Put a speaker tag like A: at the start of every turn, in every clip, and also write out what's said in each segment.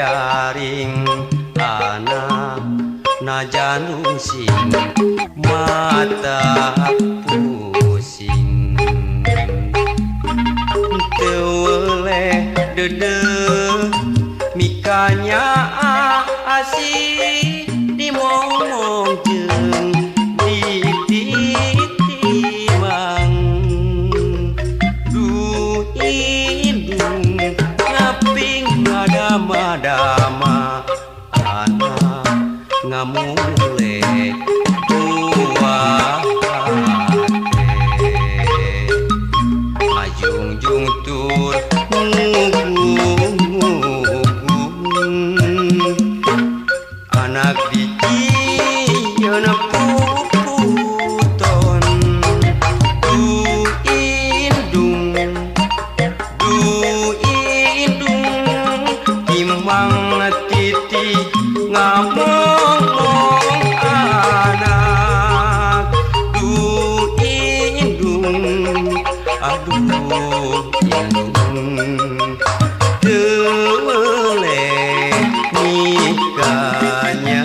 A: ngajaring anak najan rungsing mata pusing teu weleh deudeuh mikanya asih dimomong jeung dititimang duh indung ngaping ngadama-dama anak ngamule buah hate ngajungjung tur ngugung anak dijieun puputon duh indung timang titi ngamong anak duh indung aduh indung teu weleh nikahnya.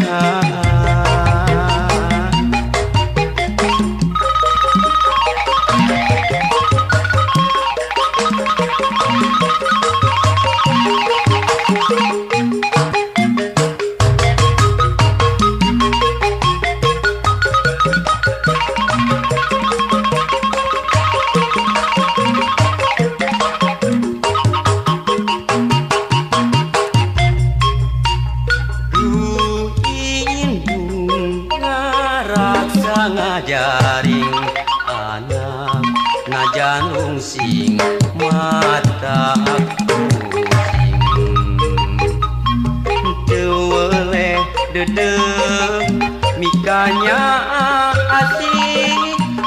A: Duh indung ngaraksa ngajaring anak najan rungsing mata pusing teu weleh deudeuh mikanya asih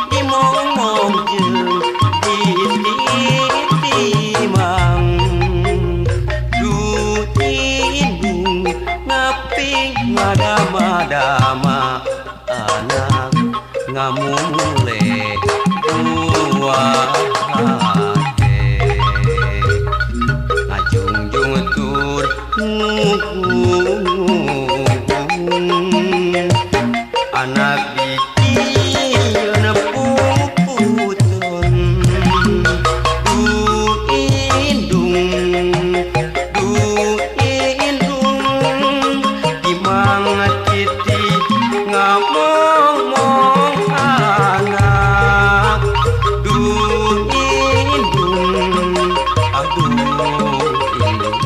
A: dimomong jeung dititimang duh indung ngaping ngadama-dama anak ngamumule buah hate ngajungjung tur ngugung anak dijieun puputon duh indung timang titi ngamong anak duh indung aduh indung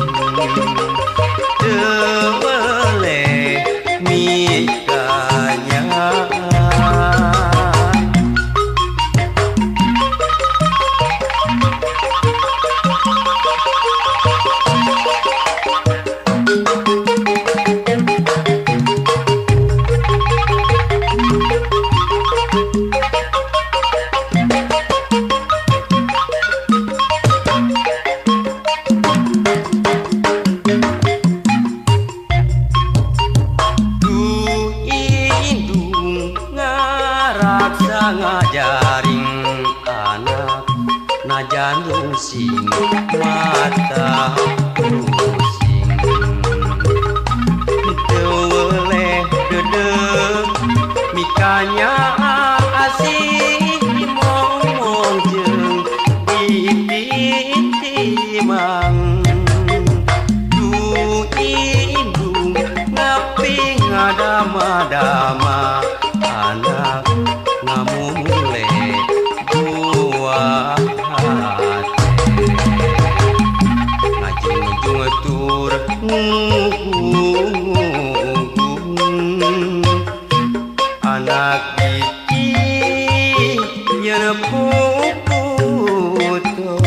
A: teu weleh mikanya. Duh indung ngaraksa ngajaring anak najan rungsing mata pusing teu weleh deudeuh mikanya asih dimomong jeung dititimang duh indung ngaping ngadama-dama anak ngamumule buah hate ngajungjung tur ngugung anak dijieun puputon.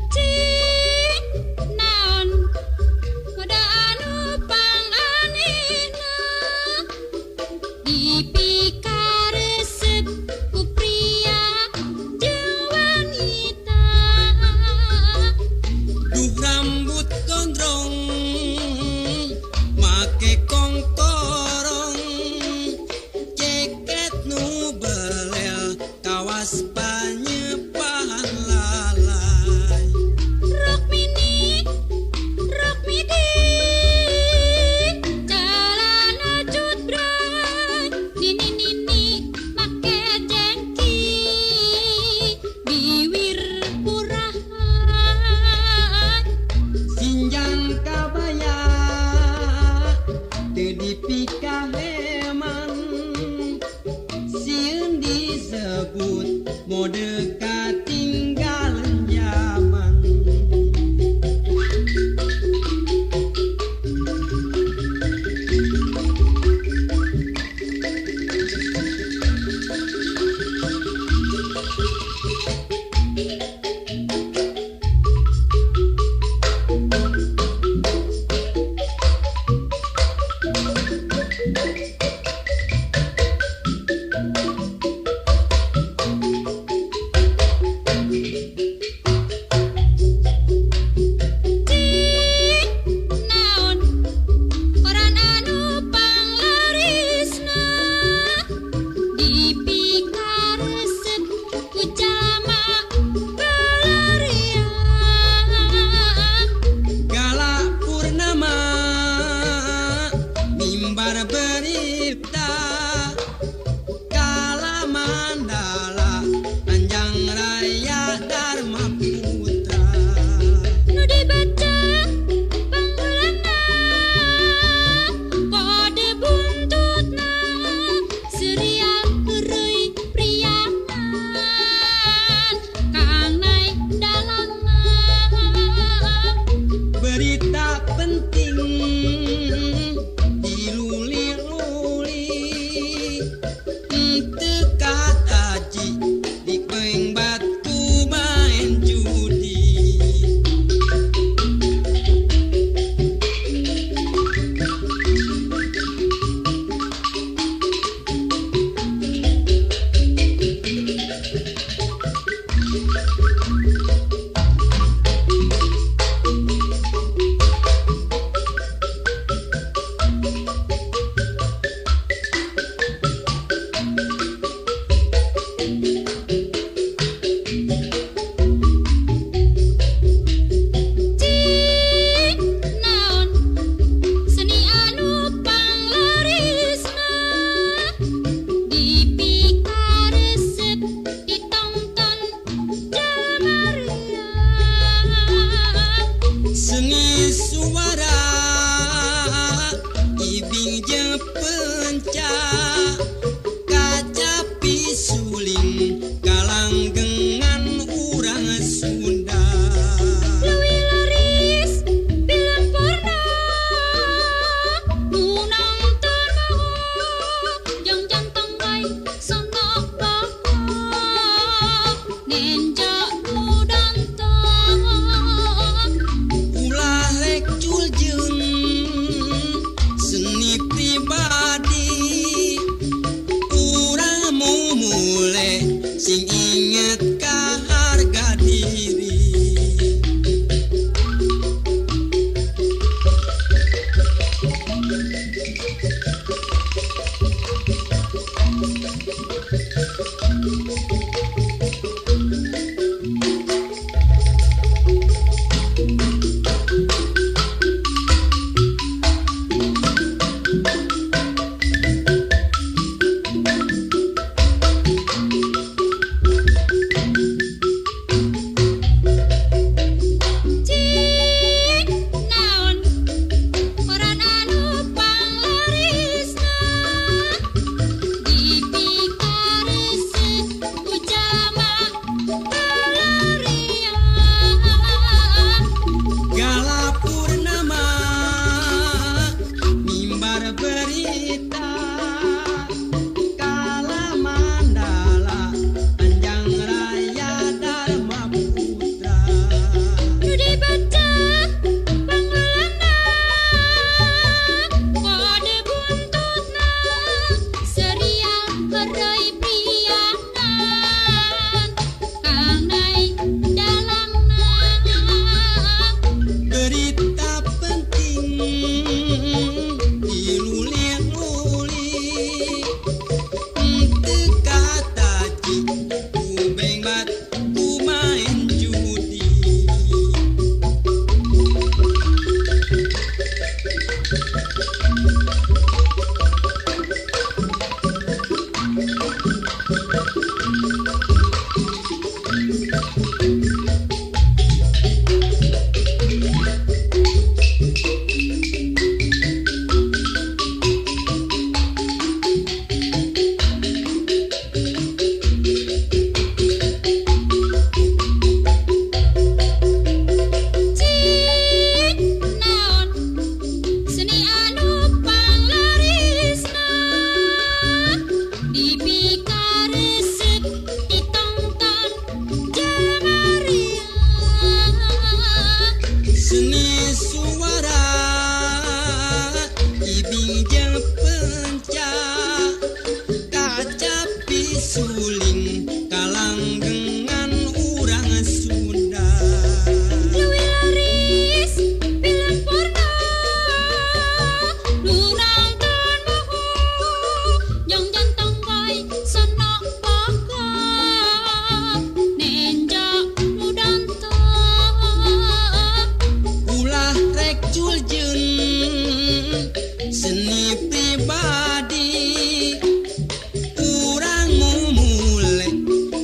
B: Cik naon kuda anu panganehna dipikaresep ku pria jeung wanita
C: Duh rambut gondrong
A: Mode katinggalan zaman.
B: Naon koran anu panglarisna dipikaresep ku jalma balarea.
A: Galak purnama mimbar berita kala mandala panjang raya Dharma Putra.
B: Nu dibaca pangulana kode buntutna serial heureuy priangan kang naik dalangna.
A: Berita penting diluli-luli teu kataji dikeung batu main judi. suling kalanggengan urang Sunda.
B: Leuwih laris film porno nu nangton moho jang jantang bae sana bakat nenja nu dantang.
A: Ulah rek culjeun seni pribadi urang mumule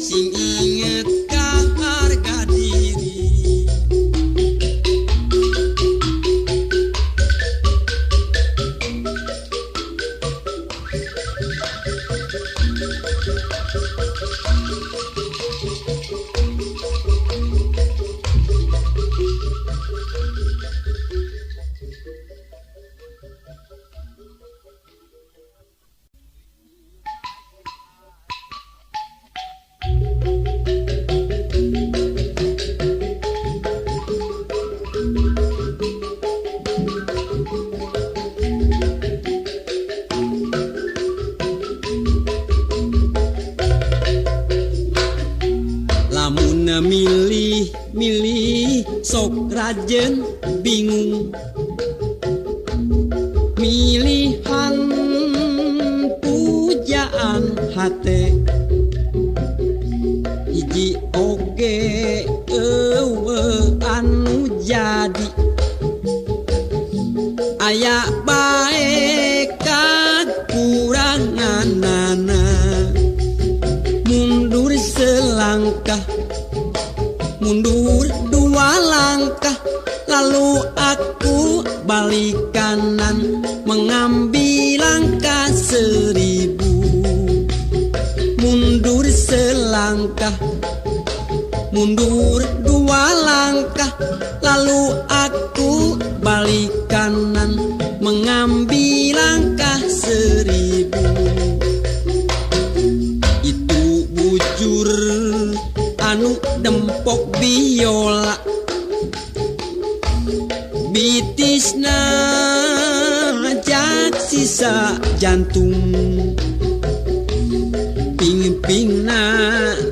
A: sing inget ka harga diri. Lamun milih-milih sok rajen bingung, milihan pujaan hate hiji oge eueuh anu jadi aya bae kakuranganana. Mundur selangkah, mundur dua langkah, lalu aku balik kanan mengambil langkah 1000. Mundur selangkah, mundur dua langkah, lalu aku balik kanan mengambil langkah 1000. Itu bujur anu dempok biola, bitisna jak sisa jantung, ping-pingna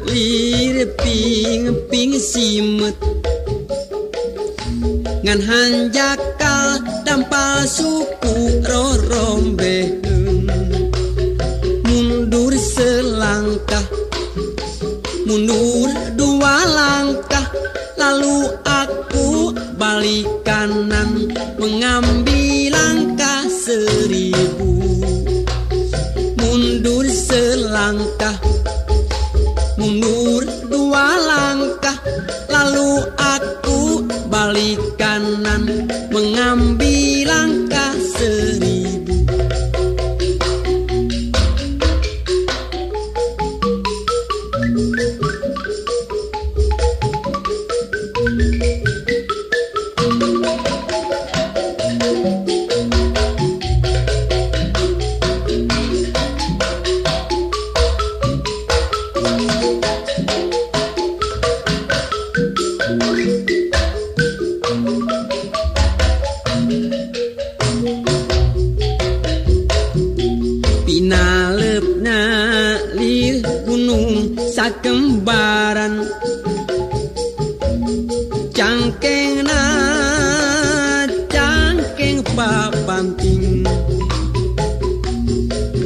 A: lir ping-ping simet, ngan hanjakal dampal suku rorombeheun. Mundur selangkah, mundur dua langkah, lalu aku balik kanan mengambil langkah 1000. Mundur selangkah, mundur dua langkah, lalu aku balik kanan mengambil langkah 1000. Pinalepna lir gunung sakembaran, cangkengna cangkeng papanting,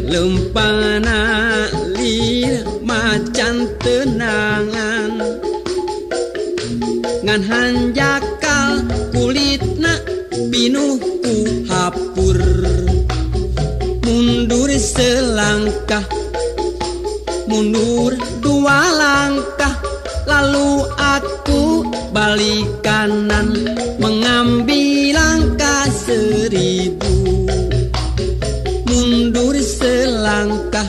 A: lempangna lir macan tenangan, ngan hanjakal kulitna pinuh ku hapur. Mundur selangkah, mundur dua langkah, lalu aku balik kanan mengambil langkah 1000. Mundur selangkah,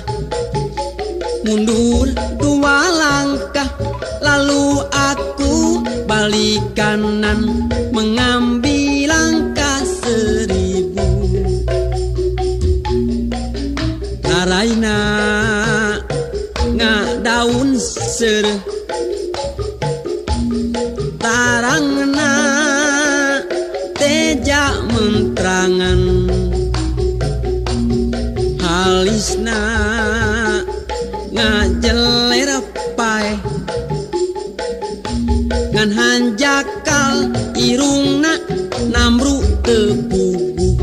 A: mundur dua langkah, lalu aku balik kanan mengambil langkah 1000. Taraina ngadaun seureuh, tarangna teja mentrangan, halisna Ngajeler paeh ngan hanjakal irungna namru teu puguh.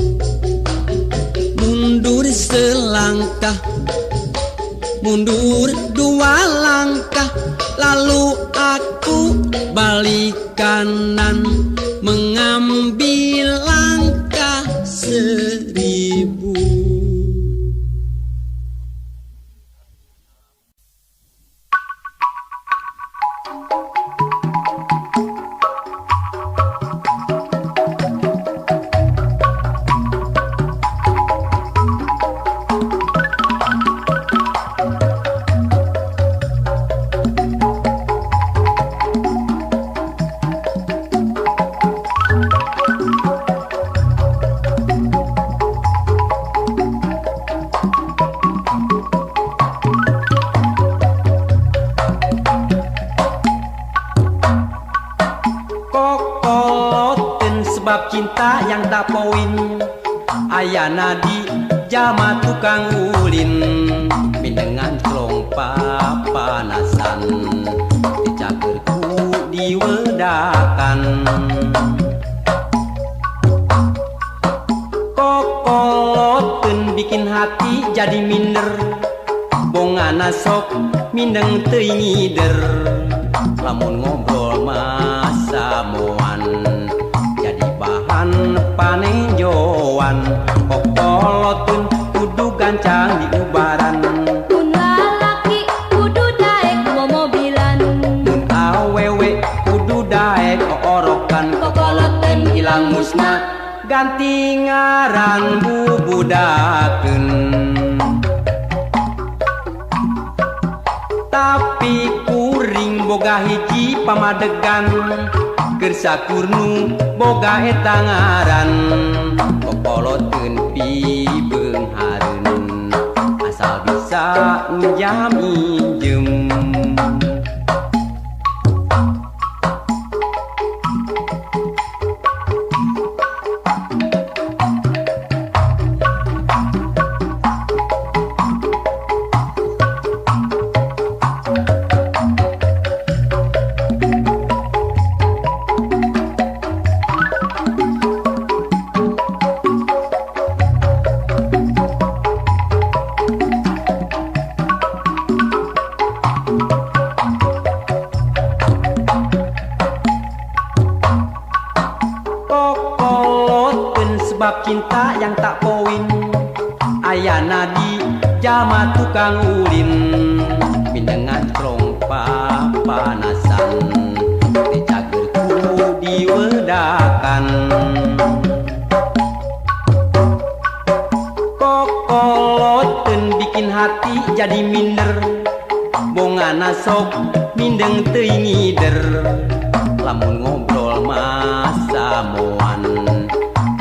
A: Mundur selangkah, mundur dua langkah, lalu aku balik kanan mengambil langkah 1000. Sebab cinta yang tak poin, ayana di jama tukang ulin, mindengan clong papanasan, dicagerku diwedakan. Kokoloten bikin hati jadi minder, bongana sok mindeng teuing ngider, lamun ngobrol masamoan jadi bahan panenjoan. Kokoloten kudu gancang diubaran,
B: mun lalaki kudu daek momobilan,
A: mun awewe kudu daek oorokan. Kokoloten hilang musnah ganti ngaran bubudakeun. Tapi kuring boga hiji pamadegan, keur sakurnu boga eta ngaran. Kokoloteun pibeunghareun, asal bisa njam injem. Kokoloten sebab cinta yang tak poin, ayana di jama tukang ulin, mindengan clong papanasan, dicagerku diwedakan. Kokoloten bikin hati jadi minder, bongana sok mindeng teuing ngider, lamun ngobrol masamoan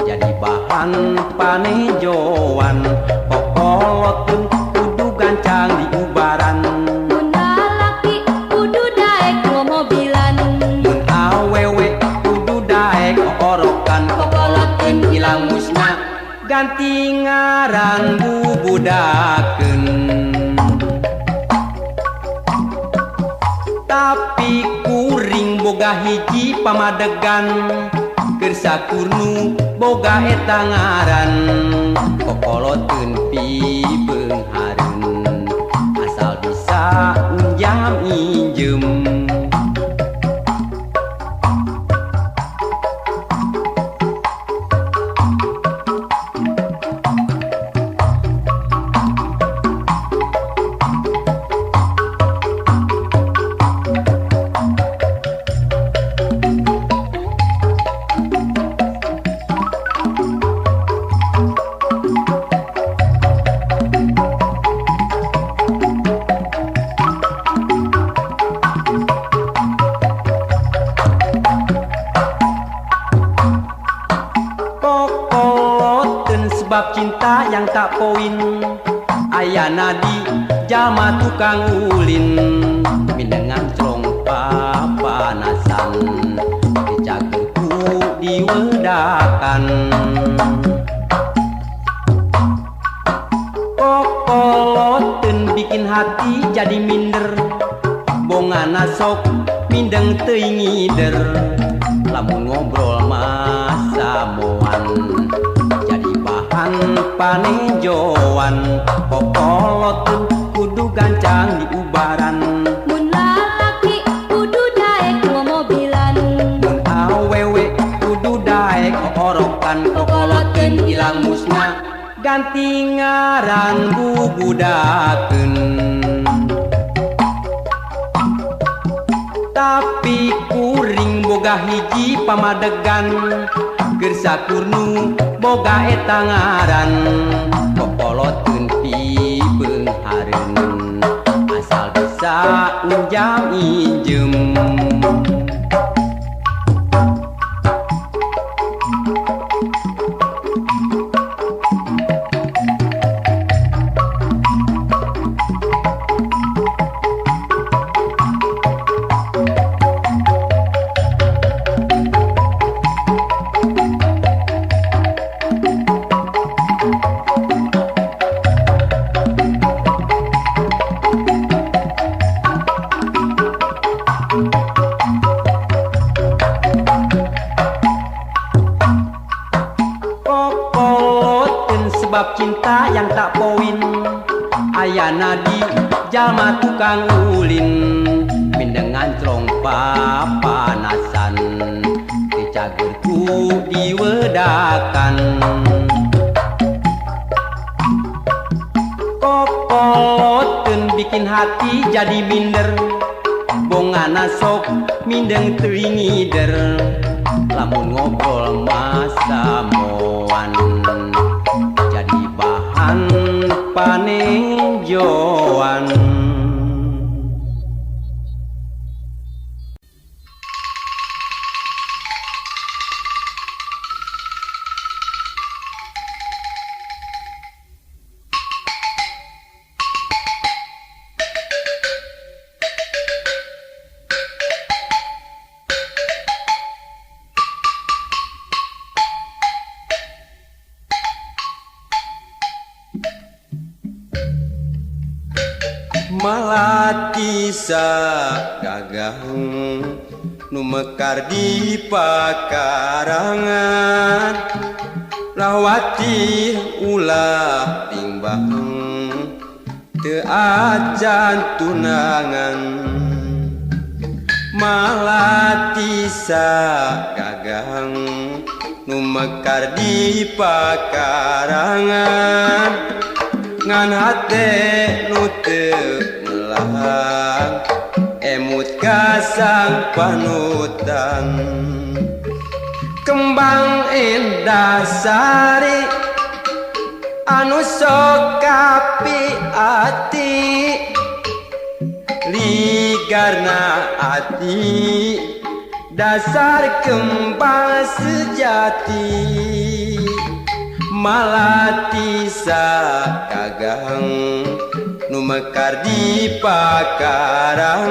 A: jadi bahan panejoan. Kokoloten kudu gancang diubaran,
B: mun lalaki kudu daek momobilan,
A: mun awewe kudu daek oorokan. Kokoloten hilang musnah ganti ngaran bubudakeun. Tapi kuring boga hiji pamadegan, keur sakurnu boga eta ngaran. Kokoloteun pibeunghareun, asal bisa njam injem. Kokoloten sebab cinta yang tak poin, ayana di jama tukang ulin, mindengan clong papanasan, dicagerku diwedakan. Kokoloten bikin bikin hati jadi minder. Bongana sok mindeng teuing ngider. Lamun ngobrol masamoan jadi bahan panenjoan. Kokoloteun kudu gancang diubaran.
B: Mun lalaki kudu daek momobilan.
A: Mun awewe kudu daek oorokan. Kokoloteun ilang musna ganti ngaran bubudakeun. Tapi kuring boga hiji pamadegan, keur sakurnu boga eta ngaran. Kokoloteun pibeunghareun asal bisa nginjam injem. Sebab cinta yang tak poin, ayana di jalma tukang ulin. Mindeng ngancrong papanasan, dicager ku diwedakan. Kokoloteun bikin hati jadi minder, bongana sok mindeng teuing ngider. Lamun ngobrol masamoan jadi bahan panenjoan.
C: Malatisa gagang nu mekar di pakarangan, lawati ulah timbang teu acan tunangan. Malatisa gagang nu mekar di pakarangan, ngan hate nu teu melang emut ka sang panutan. Kembang endah sari anu sok kapi ati, ligarna ati dasar kembang sejati. Malatisa kagang nu mekar di pakarangan,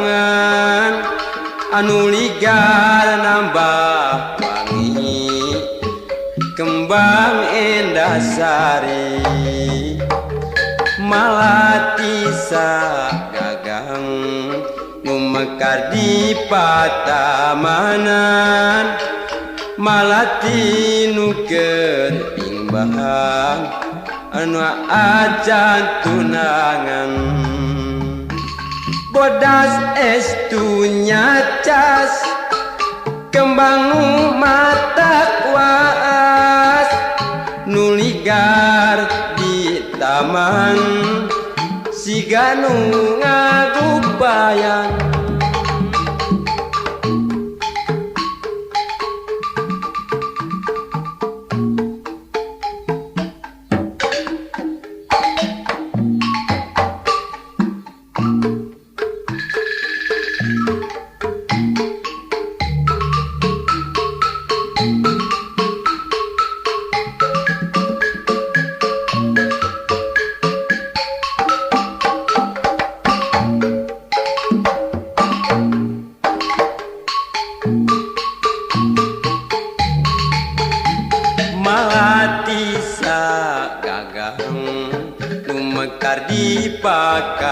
C: anu ligar nambah wangi kembang endah sari. Malatisa gagang nu mekar di patamanan, malati nu keur imbang anu acan tunangan. Bodas estu nyacas kembang nu mata waas, nu ligar di taman siga nu ngagubayan.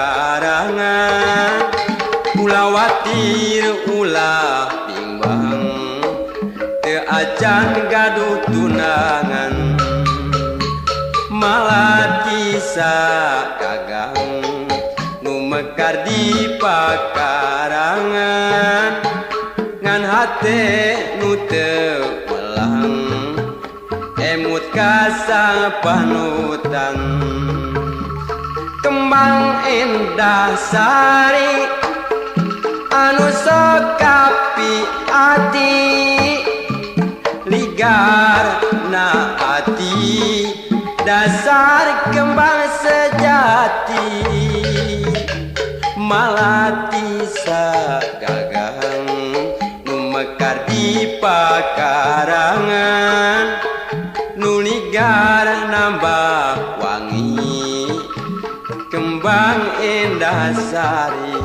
C: pakarangan. Ulah watir ulah bimbang, teu acan gaduh tunangan. Malati sagagang nu mekar di pakarangan, ngan hate nu teu melang emut ka sang panutan. Kembang endah sari anu sok kapi ati, ligar na ati dasar kembang sejati. Malati sagagang nu mekar di pakarangan, nu ligar nambah wangi kembang endah sari.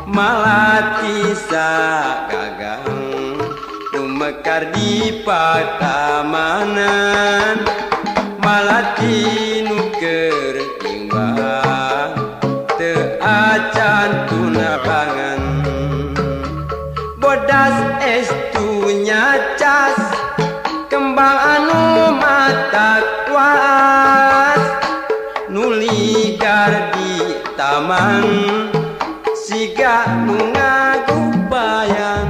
C: Malati sagagang nu mekar di patamanan, malati nu keur bimbang teu acan tunangan. Bodas estu nyacas kembang anu mata kuas, nu ligar di taman siga nu ngagubayan.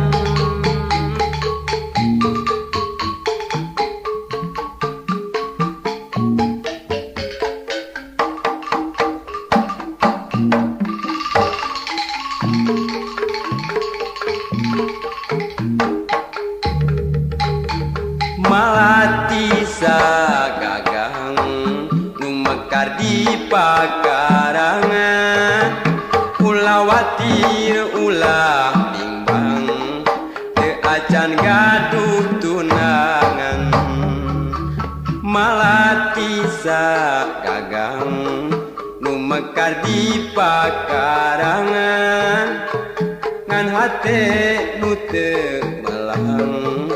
C: Malati sagagang nu mekar di pakarangan, ulah watir ulah bimbang teu acan gaduh tunangan. Malati sagagang nu mekar di pakarangan, ngan hate nu teu melang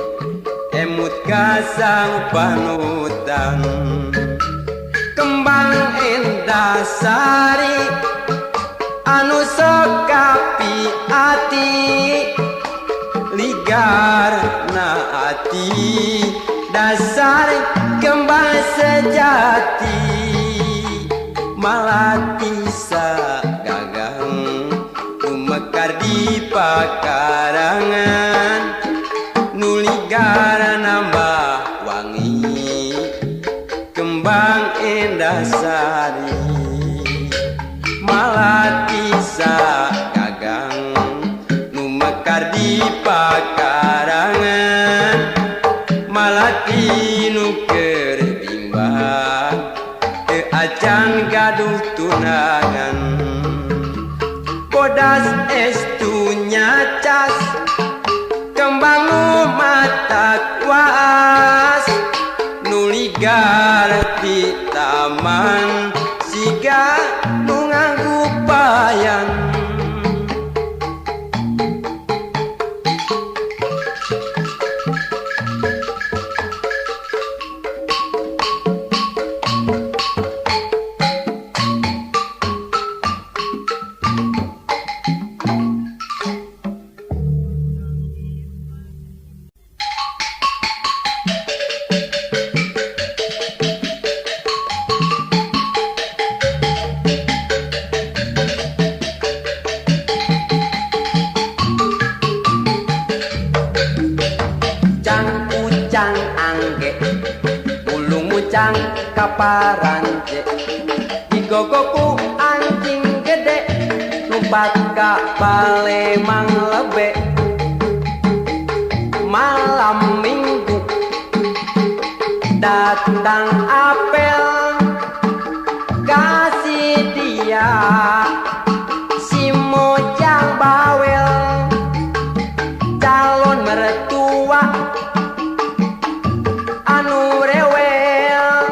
C: emut ka sang panutan. Kembang endah sari anu sok kapi ati, ligar na ati dasar kembang sejati. Malati sagagang nu mekar di pakarangan, nu ligar nambah wangi kembang endah sari. Malati sagagang nu mekar di pakarangan, malati nu keur bimbang teu acan gaduh tunangan. Bodas estu nyacas kembang nu mata kuas, nu ligar di taman siga nu ngagupayan. Kaparanje digogoku anjing gede lumpat ka Palembang lebe. Malam minggu datang apel kasih dia si mojang bawel, calon mertua anu rewel,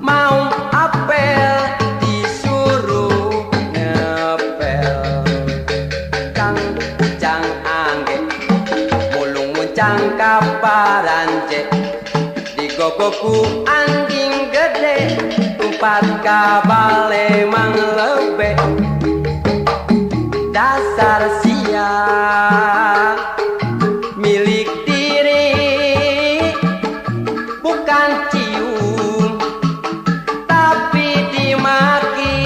C: mau apel disuruh ngepel. Cang cang angge mulung muncang kaparanje, digogoku anjing gede lumpat Lumpat ka bale mang lebe. Dasar sia milik diri bukan cium tapi dimaki.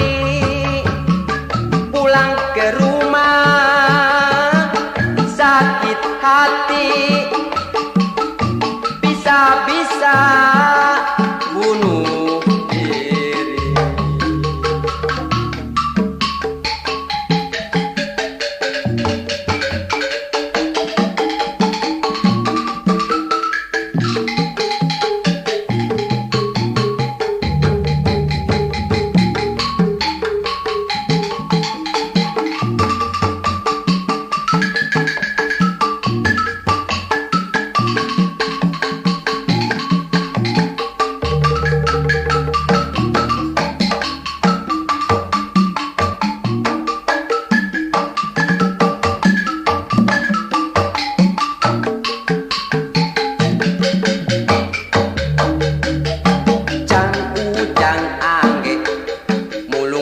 C: Pulang ke rumah sakit hati, bisa-bisa bunuh diri.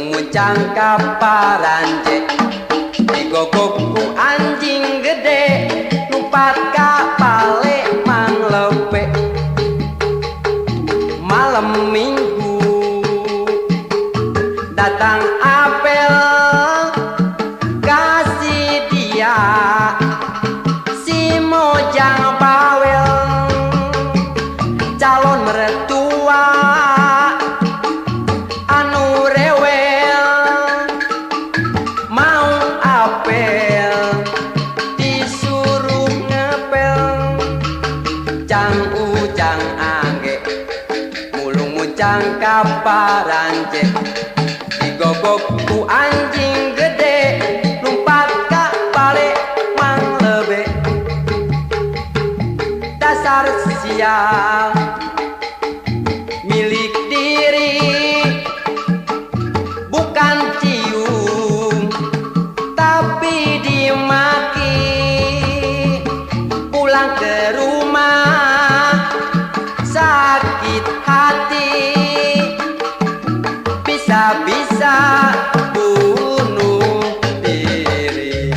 C: Muncang kaparanje digogok ku anjing gede, lumpat ka pale mang lepe. Malam minggu datang apel, kasih dia si mojang bawel. Calon mertua anu rewel, mau apel disuruh ngepel. Cang ujang angge mulung muncang kaparanje digogok ku anjing gede, lumpat ka bale mang lebe. Dasar sial milik diri bukan cium tapi dimaki. Pulang ke rumah sakit hati, bisa-bisa bunuh diri.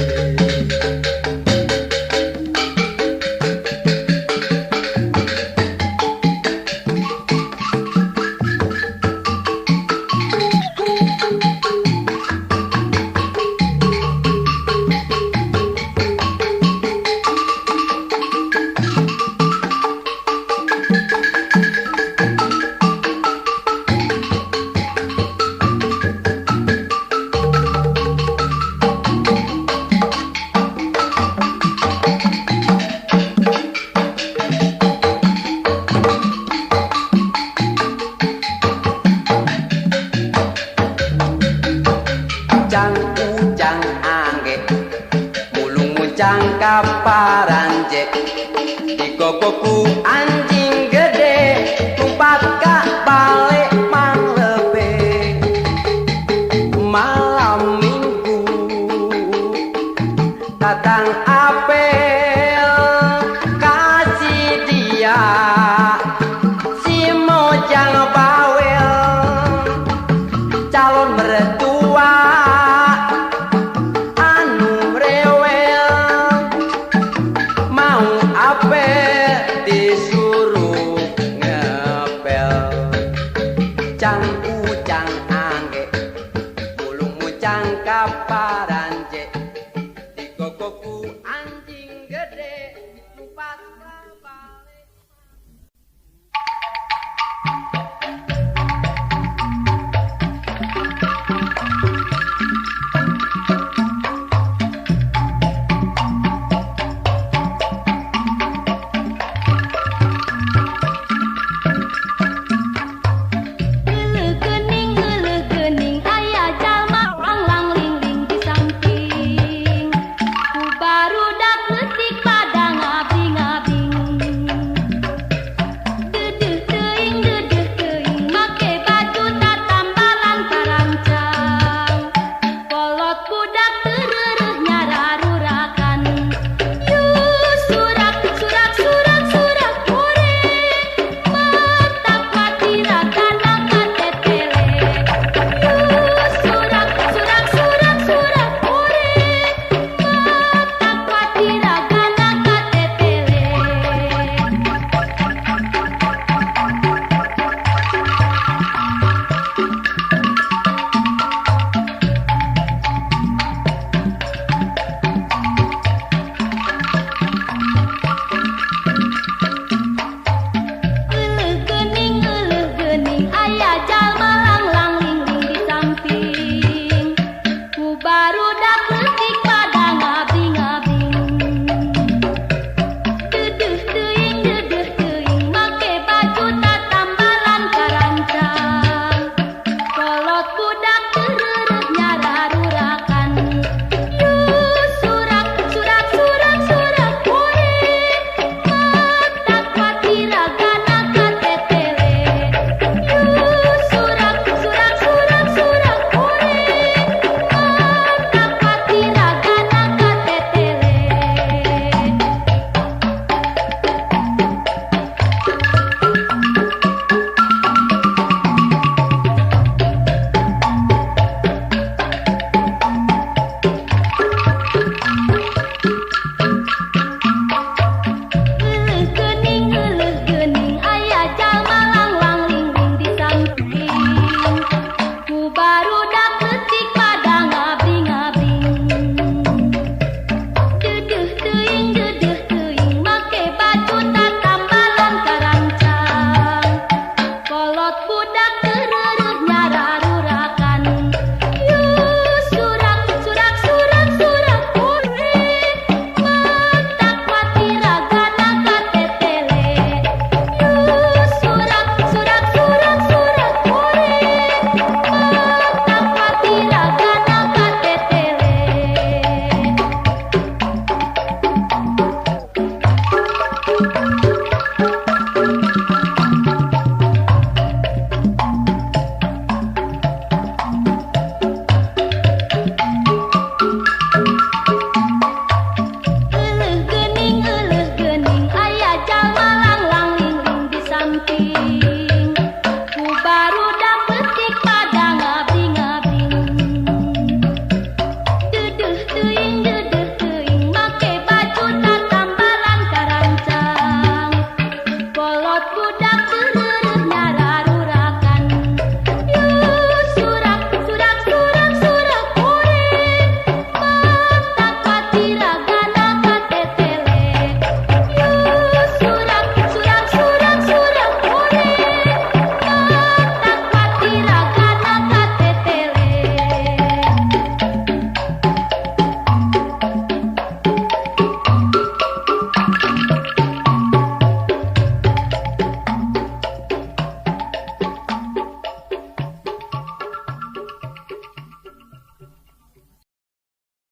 C: Cang ujang angge mulung muncang kaparanje digogok ku anjing gede, lumpat ka bale mang lebe. Malam minggu datang apel, kasih dia si mojang bawel. Calon mertua anu rewel, mau apel disuruh ngepel. Cang ujang angge mulung muncang kaparanje.